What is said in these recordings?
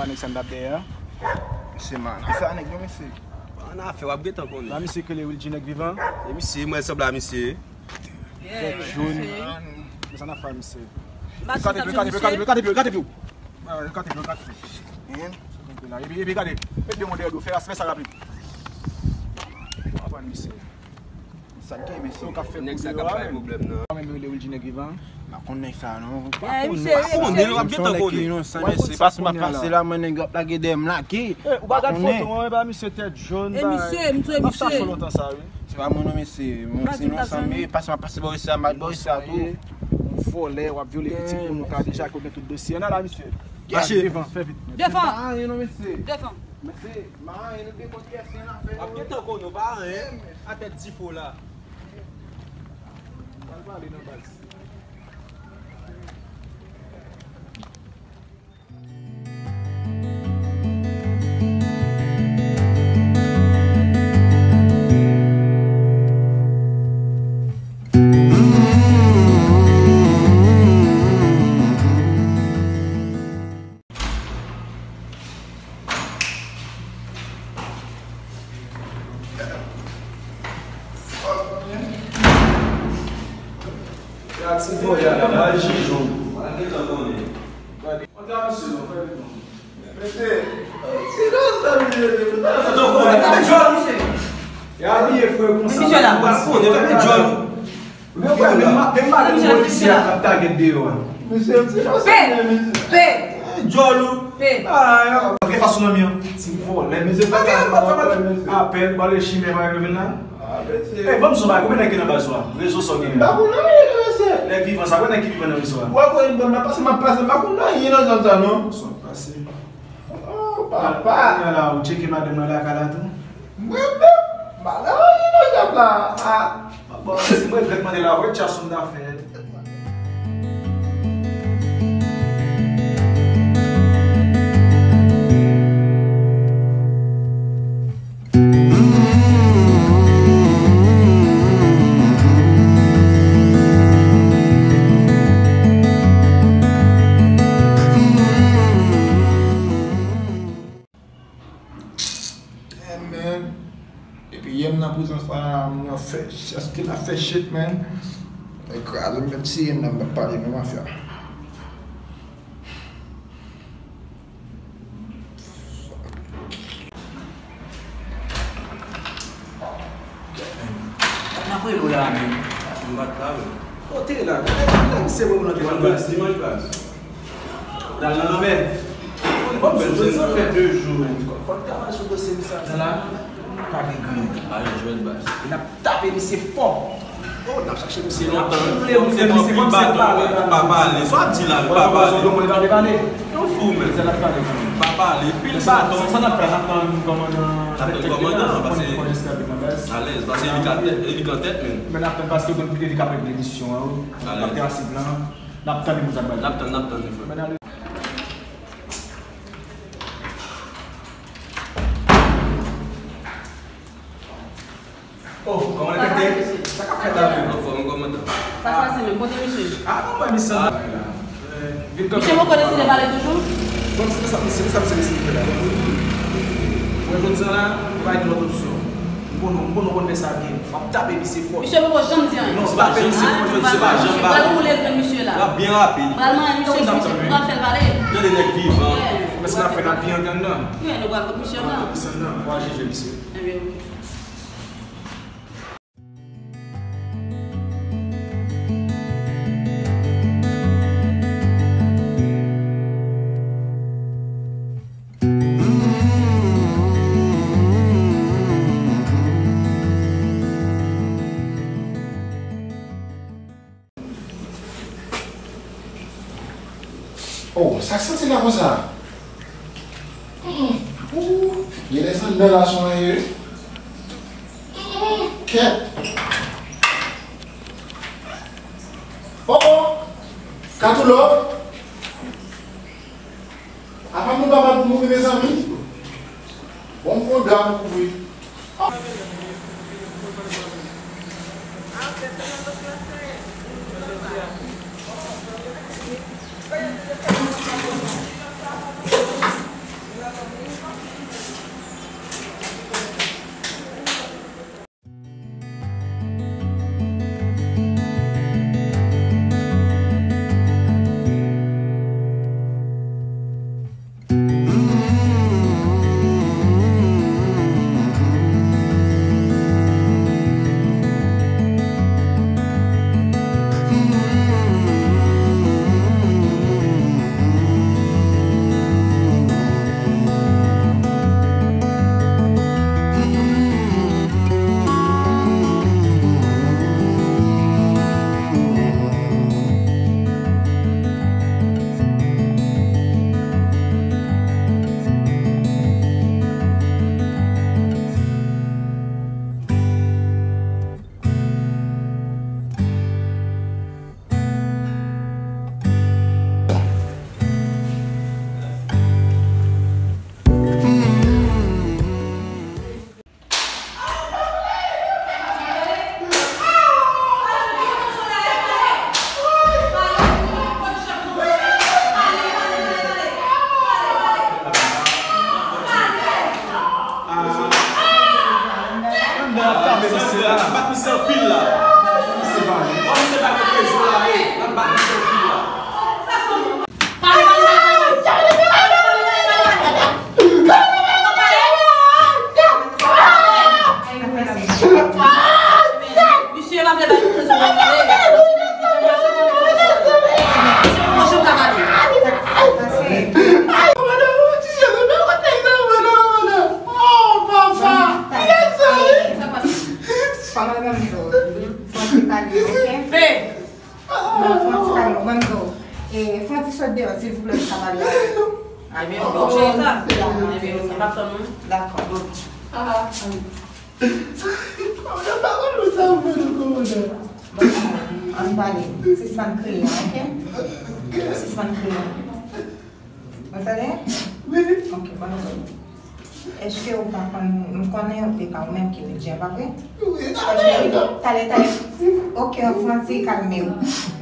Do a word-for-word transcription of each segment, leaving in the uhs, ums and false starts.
Nèg sa n t ap dèyè a. Mesye, man, afè a nèg yo, mesye. An afè, w ap gentan konnen. La, misye k rele Wilgy Nèg Vivan. E misye, mwen sanble a misye. Tèt jòn. Men sa n ap fè, misye. Kate pye, kate pye, kate pye, kate pye, kate pye. Kate pye, kate pye. Epi, epi, gade. Met de moun dèyè do. Fè, fè sa rapid. Anprann, misye. Sa k gen, mesye? Ou k ap fè nèg sa k ap bay pwoblèm nan. Mwen menm rele Wilgy Nèg Vivan. M pa konn nèg sa non. Eh, misye, pa konnen, w ap gentan konnen. Inosan, mesye, paske m ap pase la, mwen nèg yo ap lage dèyè m lage. Eh, ou pa gad foto an, e pa misye tèt jòn, e misye, m twe misye. M ap chache w lontan sa, wi. Se pa mwen non, mesye. Mwen se inosan, men paske m ap pase bò isi a, m al bò isi a tou. Ou vòlè, w ap vyole pitit moun, ou ka deja konnen tout dosye. Ann al la, misye. Mache. Devan, fè vit. Devan. Pa anyen non, mesye. Devan. Mesye, pa anyen, nou te konn kiyès se nan afè yo. W ap gentan konnen, w pa anyen. A tèt difo la. Pral pale nan baz. Ya ti vòlè a la, m al jije w. Antre a misye non, fè vit non. Mesye, ti non sa misye. Antre konnen, fè vit jòl misye. Ya byen frè konsa. Misye la. Antre konnen, fè vit jòl. Menm pa, menm pa, menm pa polisye a k ap tagèt deyò a. Mesye, ti non sa misye. Pe! Djòl ou. Pe. Antre fason nan mi an. Ti vòlè, mesye, pa ka apèl, bale chimè pa vin la. E, ban m son bagay, konbyen nèg ki nan baz ou a? Rezo sa w genyen? M pa konn anyen, mesye. Nèg vivan sa, konbyen nèg ki vivan nan rezo a? Ou wè kote m pase, m ap pase, m pa konn anyen nan zòn sa, non. Sa w ap pase. Oh, papa. Kounye a la, ou tcheke madanm nan lakay la tou? Mwen menm, m pa nan anyen nan zòn la. Ah. Bon, si mwen regrèt mande la, wè tcha son dafè. Yeah, man. Epi yè m nan prizon sa, m nan fè, èske n ap fè shit, man? Mwen kraze m, m fè m siye m nan, m p ap pale non, mafya. N ap rele w la menm. M pa t la, wi. Kote la? Gade, gade misye mwen nan te pran baz. Dimanch baz. L al nan lanmè. Bon, m sot, sot sa fè de jou, men. Fò n travay sou dosye misye a la. Pa gen grenn. Pa gen jwèt baz. E n ap tape misye fò. Oh, n ap chache misye lontan. Ou vle, ou vle misye, kòm se pale, pa pale. Sa w ap di la, pa pale. Ou fou, men. Sa n ap pale. Pa pale. Pil baton. Sa n ap fè, n ap tann kòmandan. N ap tann kòmandan, paske alèz, paske li ka tèt, li ka tèt, men. Men n ap tann paske yo konn kite li k ap regle misyon an, wi. Alèz. N ap tann asib lan. N ap tann pou sa k bay. N ap tann, n ap tann, frè. Men ale. Oh, kòman w ye? Sa k ap fèt la menm? Anfòm, kòmandan. Sa k pase menm? Kote misye? Ah, mwen wè misye la. Vin kanpe. Misye poko deside pale toujou? Bon, se sa, se sa misye deside fè la. Mwen jodi a la, nou pa gen lòt opsyon. M konnen, m konnen w konn fè sa byen. M ap tape misye fò. Misye poko janm di anyen. Non, se pa fè misye fò, se pa janm pale. Pral woule grenn misye la. L ap byen rapid. Pral manyen misye, misye pral fè l pale. Tande nèg vivan. Mèsi l ap fè n ap byen antann nan. Wi, nou pral kot misye la. Misye la, nou pral jije misye. Ebyen, wi. Oh, sa k santi la konsa? Hmm, ooh, gen de sandal la sou mwen ye. Hmm, kèt. Oh, oh, Katou Love. Apa nou pa bat pou mouri, mezanmi? Bon, m pran dra pou kouvri. E, fè yon ti sot deyò, silvouplè, m ka pale avè w. Ebyen, ok, sa. Ebyen, ok, m ap tann ou. Dakò. Ah. Mwen pa konn sa w fè non, kòmandan. Bon, ann pale. Sispann kriye, ok? Sispann kriye. Ou tande? Wi. Ok, bon, ok. Èske ou pa konn, m konnen e pa ou menm ki Wilgy a, pa vre? Wi, talè, talè. Ok, Franti, kalme w.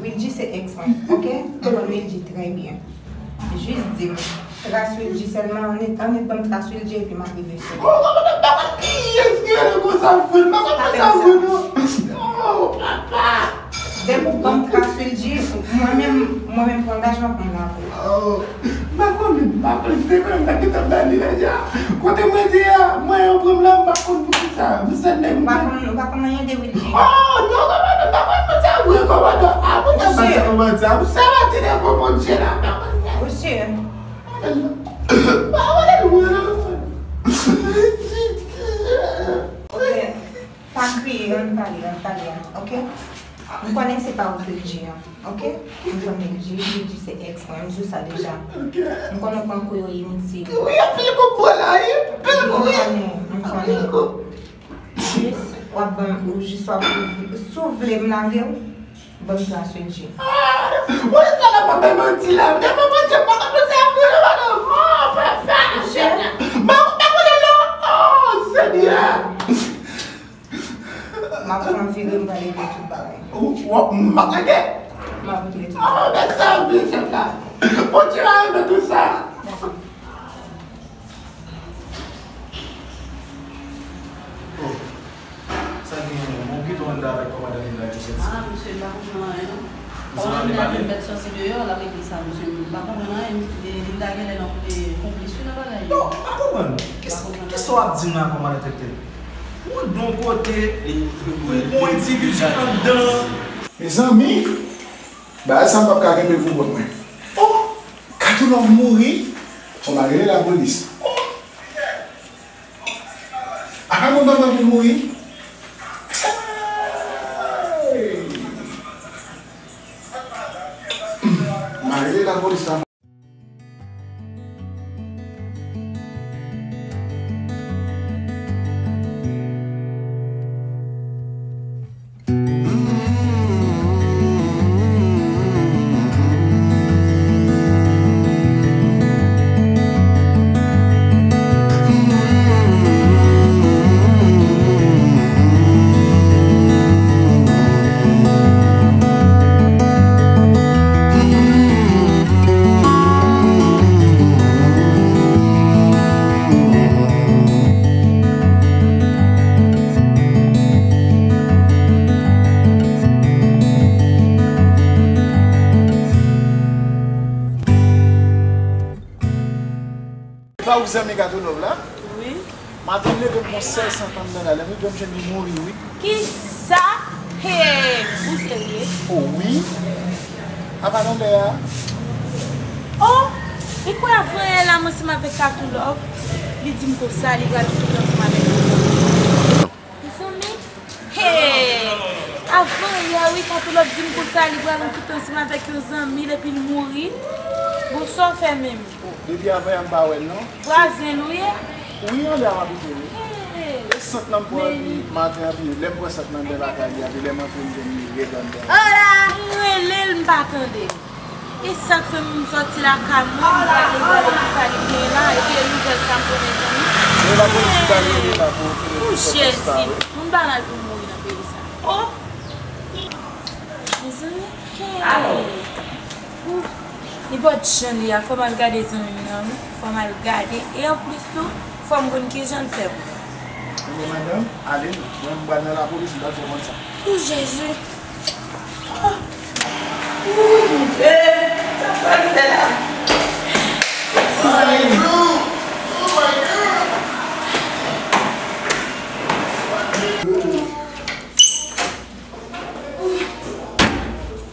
Wilgy se ex mwen, ok? Mwen konn Wilgy trè byen. Jis di m, tras Wilgy sèlman, annik, annik ban m tras Wilgy epi m ap rive sou li. Oh, kòmandan, m pa konn kiyès ki rele konsa, frè, m pa konn konsa, frè, non. Oh, papa. Depi w ban m tras Wilgy, mwen menm, mwen menm pran angajman pou m la pou ou. Oh, m pa konn, m pa konn, se kòm sa ki t ap ba li la dja. Kote mwen te a, mwen yo pran m la, m pa konn poukisa. M se nèg. Ou pa konn, ou pa konn anyen de Wilgy? Oh, non, kòmandan, m pa konn moun sa vre, kòmandan. Ah, pou sa, m pa konn moun sa. M se pa te nan fò Bondye la, m pa konn sa. Ou si? Pa wè lwen. Ok. Pa kriye, ann pale, ann pale, ok? M konnen se pa ou Wilgy an, ok? M konnen Wilgy, Wilgy se ex mwen, m di w sa deja. M konnen w pran kou yo initil. Wi, anpil kou m pran la, wi. Anpil kou, wi. M konnen, m konnen. Anpil kou. Jis, w ap ban m, ou jis w ap, si w vle m lage w, ban m tras Wilgy. Ah, mwen sa la pa bay manti la. Depi mwen di, m pa konn sa vre, madanm. Oh, papa. Monchè. M pa, m pa konnen non. Oh, Senyè. M ap fè yon vire, m pral regle tout bagay. Ou, ou, m ap lage? M ap regle tout bagay. Oh, men sa, vye chèf la. Bondye va regle tout sa. Dakò. Oh, sa gen, bon, kite w anndan avèk kòmandan Linda ki soti. Ah, misye pa konprann anyen, non. Kòmandan Linda te mèt soti deyò, l ap regle sa, misye pa konprann anyen. Linda genlè nan, e, konplis wi nan bagay yo. Non, m pa konprann. Kisa w ap di m la, kòmandan Tèltèl? Ou don kote, ou bon endividi anndan. Mezanmi, bagay sa m p ap ka kenbe pou kont mwen. Oh! Kato Love mouri? Fò m al rele lapolis. Oh! Apa mwen pa mwen pou mouri? Hey! M a rele lapolis la. Pa ou zanmi Kato Love la? Wi. Maten m leve m gon sèl sant anndan la, lè m rive m jwenn li mouri wi. Kisa? Hey, ou serye? Oh wi. Apa nan lè a? Oh, li kwè avanyè la m ansanm avèk Kato Love, li di m konsa li pral kite ansanm avèk yon zanmi. Mezanmi, hey! Avanyè wi, Kato Love di m konsa li pral an koup ansanm avèk yon zanmi l epi l mouri. Bon, sa w fè menm? Depi avanyè m pa wè l non. Vwazen l ou ye? Wi, anlè a m abite wi. Hey! E sant lan m pran li maten an, epi lè m pran sant lan anndan lakay li a, epi lè m antre m jwenn li red anndan. Ala! M rele l, m pa tande. E sa k fè m sòti lakay mwen, m prale gade kisa li genyen la, epi e nouvèl sa m pran mezanmi. Mwen pa konn si ta rele la pou ou. Pou Jezi, moun pa mal pou mouri nan peyi sa. Oh! Mezanmi, hey! Nenpòt jan li a, fò m al gade zanmi m nan wi, fò m al gade, e anplis tou, fò m konn kijan l fè pou mwen. Ebyen madanm, ale, mwen m pral nan lapolis, m pa t fè konn sa. Pou Jezi. Oh, Bondye, sa pral fè la?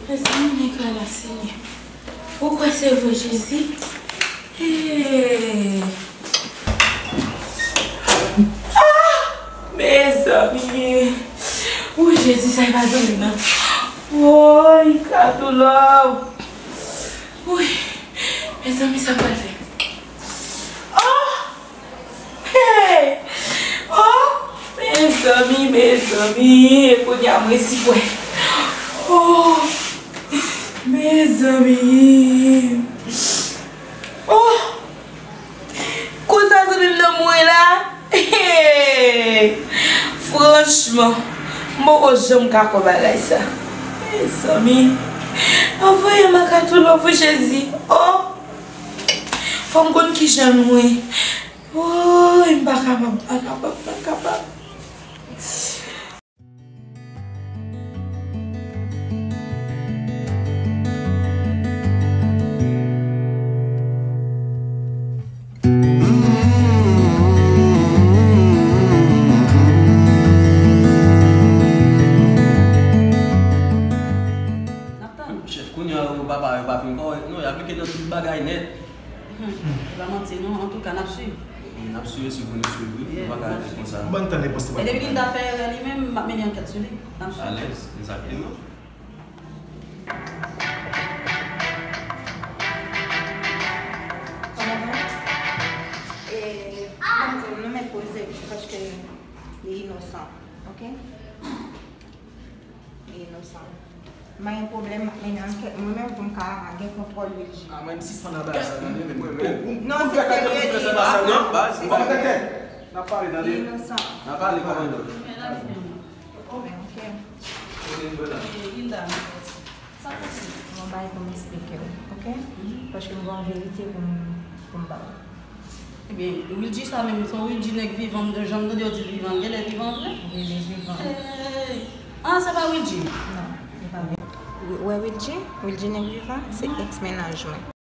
Mezanmi, nèg la la, Senyè. Ou kwè se vre, Jezi? Hey! Ah! Mezanmi! Wi, Jezi, sa e pa zanmi m nan. Woy, Kato Love! Wi, mezanmi, sa pral fè. Oh! Hey! Oh! Mezanmi, mezanmi, e kounye a mwen si kwè. Oh! Mezanmi. Oh! Konsa zanmi m nan mouri la. Franchman, m poko janm ka kwè bagay sa. Mezanmi, anvoye m ak atoulo pou Jezi. Oh! Fò m konn kijan l mouri. Woy, m pa kapab, m pa kapab, m pa kapab. N ap tann. Chèf, kounye a yo papa yo pa fin kòrèk non, y ap aplike nan tout bagay nèt. Hmm, se pa manti non, antouka n ap swiv. N ap swiv, si pou nou swiv, wi. Yeah, nou pa ka rete konsa. Bon, tande, pase. E depi Linda fè erè li menm, m ap mennen ankèt sou li. N ap swiv. Alèz, egzakteman. Kòman w ye? E, bon, nou mèt poze, paske li inosan, oke? Li inosan. M pa gen pwoblèm, m ap mennen ankèt mwen menm pou m ka gen kontwòl Wilji. A, mwen, m sispann anba sa, tande, men mwen, mwen, non, se serye li ye. Non, baz, n ap pale, tande. Li inosan. N ap pale, kòmandan. Men, oke. Mwen bay pou m eksplike w, oke? Paske m gen yon verite pou m, pou m ba w. Ebyen, Wilji sa menm, se yon Wilji nèg vivan, m te janm tande yo di l vivan, l genlè vivan vre? Wi, li vivan. Hey! Ah, se pa Wilji? Non, li pa Wilji. Ou wè Wilji? Wilji nèg vivan? Se èks mennaj mwen.